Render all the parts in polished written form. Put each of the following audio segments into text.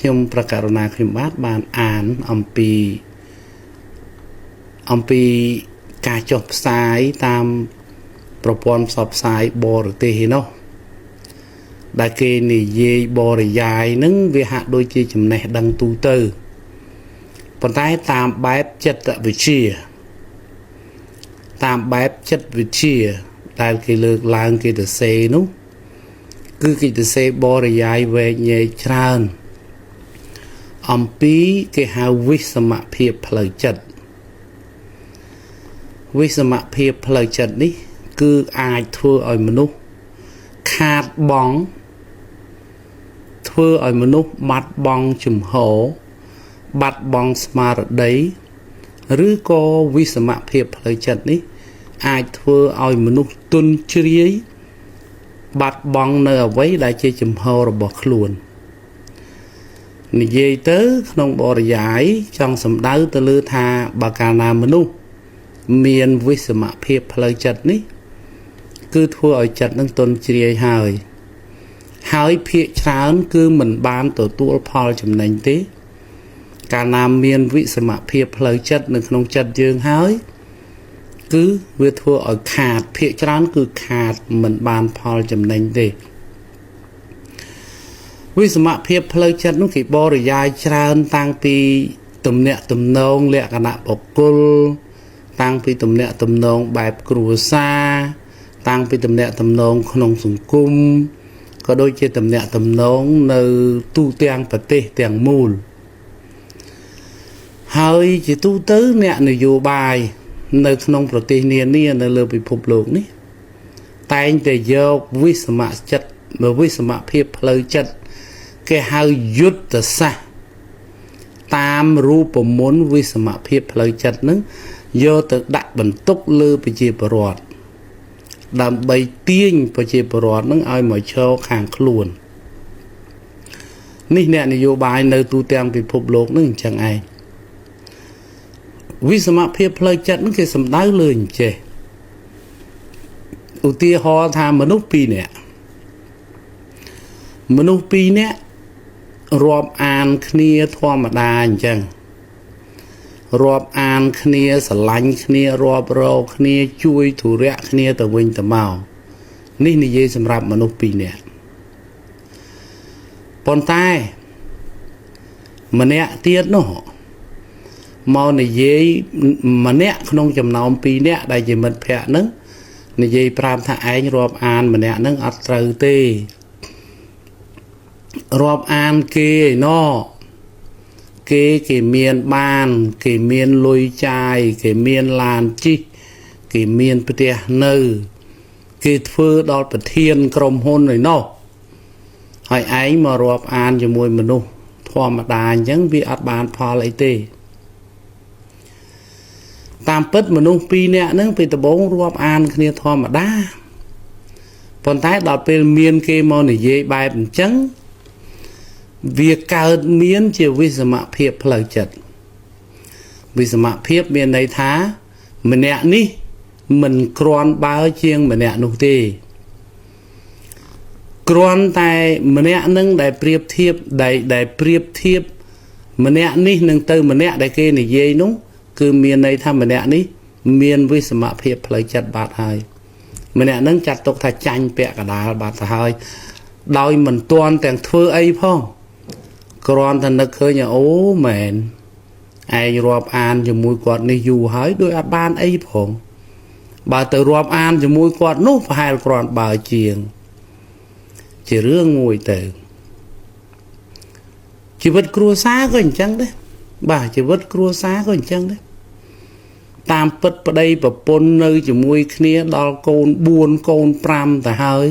ខ្ញុំប្រកាសណាខ្ញុំបាទបានអានអំពីការចុះផ្សាយតាមប្រព័ន្ធផ្សព្វផ្សាយបរទេសឯនោះដែលគេនិយាយបរិយាយនឹងវាហាក់ដូចជាចំណេះដឹងទូទៅប៉ុន្តែតាមបែបចិត្តវិទ្យាតាមបែបចិត្តវិទ្យាដែលគេលើកឡើងគេទៅសេនោះគឺគេទៅសេបរិយាយវែកញែកច្រើនអំពីគេហៅវិសមភាពផ្លូវចិត្តវិសមភាពផ្លូវចិត្តនេះ គឺអាចធ្វើឲ្យមនុស្សខាតបង់ធ្វើឲ្យមនុស្សបាត់បង់ជំហរបាត់បង់ស្មារតីឬក៏វិសមភាពផ្លូវចិត្តនេះ អាចធ្វើឲ្យមនុស្សទន់ជ្រាយបាត់បង់នៅអ្វីដែលជាជំហររបស់ខ្លួននិយាយទៅក្នុងបរិយាយចង់សំដៅទៅលើថាបើកាលណាមនុស្សមានវិសមភាពផ្លូវចិត្តនេះ គឺធ្វើឲ្យចិត្តនឹងទន់ជ្រាយហើយហើយភាកច្រើនគឺមិនបានទទួលផលចំណេញទេ កាលណាមានវិសមភាពផ្លូវចិត្តនៅក្នុងចិត្តយើងហើយ គឺវាធ្វើឲ្យខាតភាកច្រើនគឺខាតមិនបានផលចំណេញទេវិសមភាពផ្លូវចិត្តនោះគេបរិយាយច្រើនតាំងពីទំនាក់ទំនងលក្ខណៈបុគ្គលតាំងពីទំនាក់ទំនងបែបគ្រួសារតាំងពីទំនាក់ទំនងក្នុងសង្គមក៏ដូចជាទំនាក់ទំនងនៅទូទាំងប្រទេសទាំងមូលហើយជាទូទៅអ្នកនយោបាយនៅក្នុងប្រទេសនានានៅលើពិភពលោកនេះ តែងតែយកវិសមចិត្តវិសមភាពផ្លូវចិត្តគេហៅយុទ្ធសាស្ត្រតាមរូបមន្តវិសមភាពផ្លូវចិត្តនឹងយកទៅដាក់បន្ទុកលើប្រជាពលរដ្ឋដើម្បីទាញប្រជាពលរដ្ឋនឹងឲ្យមកឈរខាងខ្លួននេះអ្នកនយោបាយនៅទូទាំងពិភពលោកនឹងអញ្ចឹងឯងវិសមភាពផ្លូវចិត្តនឹងគេសំដៅលើអញ្ចេះឧទាហរណ៍ថាមនុស្ស2នាក់មនុស្ស2នាក់រាប់អានគ្នាធម្មតាអញ្ចឹងរាប់អានគ្នាស្រឡាញ់គ្នារាប់រកគ្នាជួយធុរៈគ្នាទៅវិញទៅមកនេះនិយាយសម្រាប់មនុស្ស2នាក់ប៉ុន្តែម្នាក់ទៀតនោះមកនិយាយម្នាក់ក្នុងចំណោម2នាក់ដែលជាមិត្តភ័ក្តិហ្នឹងនិយាយប្រាប់ថាឯងរាប់អានម្នាក់ហ្នឹងអត់ត្រូវទេរាប់អានគេឯណោគេគេមានបានគេមានលុយចាយគេមានឡានជិះគេមានផ្ទះនៅ គេធ្វើដល់ប្រធានក្រុមហ៊ុនឯណោះហើយឯងមករាប់អានជាមួយមនុស្សធម្មតាអញ្ចឹងវាអត់បានផលអីទេតាមពិតមនុស្សពីរនាក់ហ្នឹងពីដំបូងរាប់អានគ្នាធម្មតាប៉ុន្តែដល់ពេលមានគេមកនិយាយបែបអញ្ចឹងវាកើតមានជាវិសមភាពផ្លូវចិត្តវិសមភាពមានន័យថាម្នាក់នេះមិនគ្រាន់បើជាងម្នាក់នោះទេគ្រាន់តែម្នាក់នឹងដែលប្រៀបធៀបដែលប្រៀបធៀបម្នាក់នេះនឹងទៅម្នាក់ដែលគេនិយាយនោះគឺមានន័យថាម្នាក់នេះមានវិសមភាពផ្លូវចិត្តបាត់ហើយម្នាក់នឹងចាត់ទុកថាចាញ់ពាក់កដាលបាត់ទៅហើយដោយមិនទាន់ទាំងធ្វើអីផងគ្រាន់តែនឹកឃើញអូមែនឯងរាប់អានជាមួយគាត់នេះយូរហើយដោយអត់បានអីផងបើទៅរាប់អានជាមួយគាត់នោះប្រហែលគ្រាន់បើជាងជារឿងមួយទៅជីវិតគ្រួសារក៏អញ្ចឹងដែរបាទជីវិតគ្រួសារក៏អញ្ចឹងដែរតាមពិតប្តីប្រពន្ធនៅជាមួយគ្នាដល់កូន4កូន5ទៅហើយ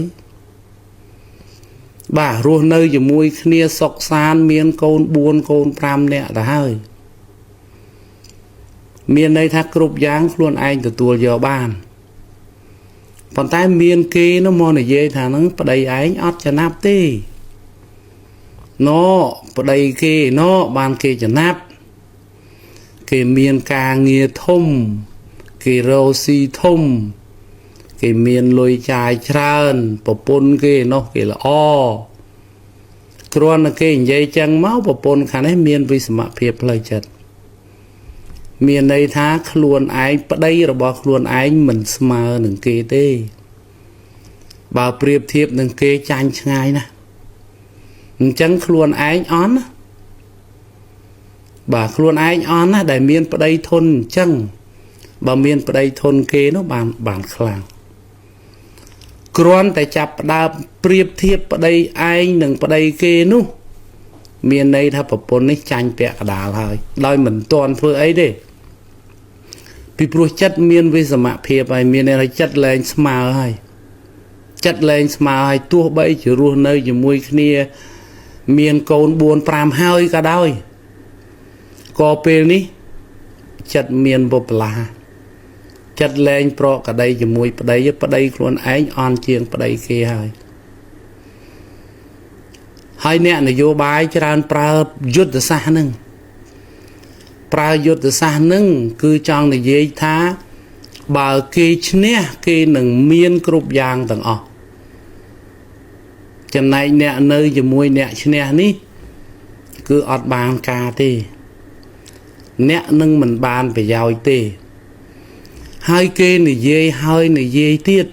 បាទរស់នៅជាមួយគ្នាសុខសាន្តមានកូន4កូន5នាក់ទៅហើយមានន័យថាគ្រប់យ៉ាងខ្លួនឯងទទួលយកបានប៉ុន្តែមានគេនោះមកនិយាយថាហ្នឹងប្តីឯងអត់ចំណាប់ទេណប្តីគេណបានគេចំណាប់គេមានការងារធំគេរកស៊ីធំគេមានលុយចាយច្រើនប្រពន្ធគេនោះគេល្អ គ្រាន់តែគេនិយាយចឹងមកប្រពន្ធខាងនេះមានវិសមភាពផ្លូវចិត្តមានន័យថាខ្លួនឯងប្តីរបស់ខ្លួនឯងមិនស្មើនឹងគេទេបើប្រៀបធៀបនឹងគេចាញ់ឆ្ងាយណាស់អញ្ចឹងខ្លួនឯងអន់ណាបាទខ្លួនឯងអន់ណាស់ដែលមានប្តីធន់អញ្ចឹងបើមានប្តីធន់គេនោះបានខ្លាំងគ្រាន់តែចាប់ផ្ដើមប្រៀបធៀបប្តីឯងនិងប្តីគេនោះមានន័យថាប្រពន្ធនេះចាញ់ពាក់កណ្ដាលហើយដោយមិនទាន់ធ្វើអីទេពីព្រោះចិត្តមានវិសមភាពហើយមានន័យថាចិត្តលែងស្មើហើយចិត្តលែងស្មើហើយទោះបីជារស់នៅជាមួយគ្នាមានកូន4 5ហើយក៏ដោយក៏ពេលនេះចិត្តមានវបលាចិត្តលែងប្រកដីជាមួយប្តីប្តីខ្លួនឯងអន់ជាងប្តីគេហើយហើយអ្នកនយោបាយច្រើនប្រើយុទ្ធសាស្ត្រហ្នឹងប្រើយុទ្ធសាស្ត្រហ្នឹងគឺចង់និយាយថាបើគេឈ្នះគេនឹងមានគ្រប់យ៉ាងទាំងអស់ចំណែកអ្នកនៅជាមួយអ្នកឈ្នះនេះគឺអត់បានការទេអ្នកនឹងមិនបានប្រយោជន៍ទេហើយគេនិយាយហើយនិយាយទៀត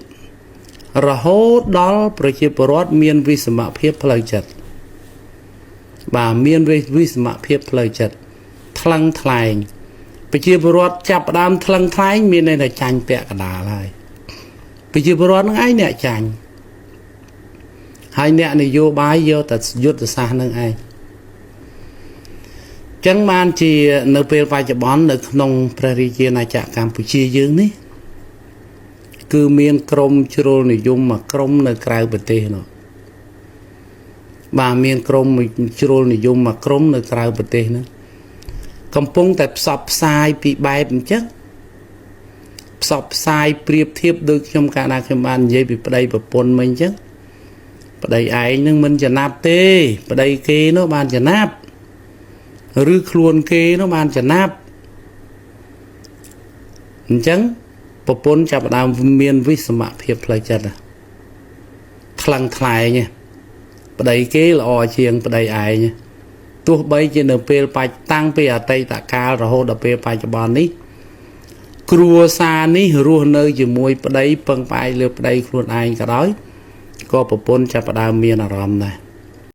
រហូតដល់ប្រជាពលរដ្ឋមានវិសមភាពផ្លូវចិត្តបាទមានវិសមភាពផ្លូវចិត្តថ្លឹងថ្លែងប្រជាពលរដ្ឋចាប់ផ្ដើមថ្លឹងថ្លែងមានន័យថាចាញ់ពាក់កណ្ដាលហើយប្រជាពលរដ្ឋនឹងឯងអ្នកចាញ់ហើយអ្នកនយោបាយយកតែយុទ្ធសាស្ត្រនឹងឯងចឹងបានជានៅពេលបច្ចុប្បន្ននៅក្នុងព្រះរាជាណាចក្រកម្ពុជាយើងនេះគឺមានក្រុមជ្រុលនិយមមួយក្រុមនៅក្រៅប្រទេសនោះបាទមានក្រុមជ្រុលនិយមមួយក្រុមនៅក្រៅប្រទេសហ្នឹងកំពុងតែផ្សព្វផ្សាយពីបែបអញ្ចឹងផ្សព្វផ្សាយប្រៀបធៀបដូចខ្ញុំកាលណាខ្ញុំបាននិយាយពីប្តីប្រពន្ធមិញអញ្ចឹងប្តីឯងនឹងមិនចំណាប់ទេប្តីគេនោះបានចំណាប់ឬខ្លួនគេនោះបានចំណាប់អញ្ចឹងប្រពន្ធចាប់ផ្ដើមមានវិសមភាពផ្លូវចិត្តថ្លឹងថ្លែងប្តីគេល្អជាងប្តីឯងទោះបីជានៅពេលបាច់តាំងពីអតីតកាលរហូតដល់ពេលបច្ចុប្បន្ននេះគ្រួសារនេះរស់នៅជាមួយប្តីពឹងផ្អែកលើប្តីខ្លួនឯងក៏ដោយក៏ប្រពន្ធចាប់ផ្ដើមមានអារម្មណ៍ដែរ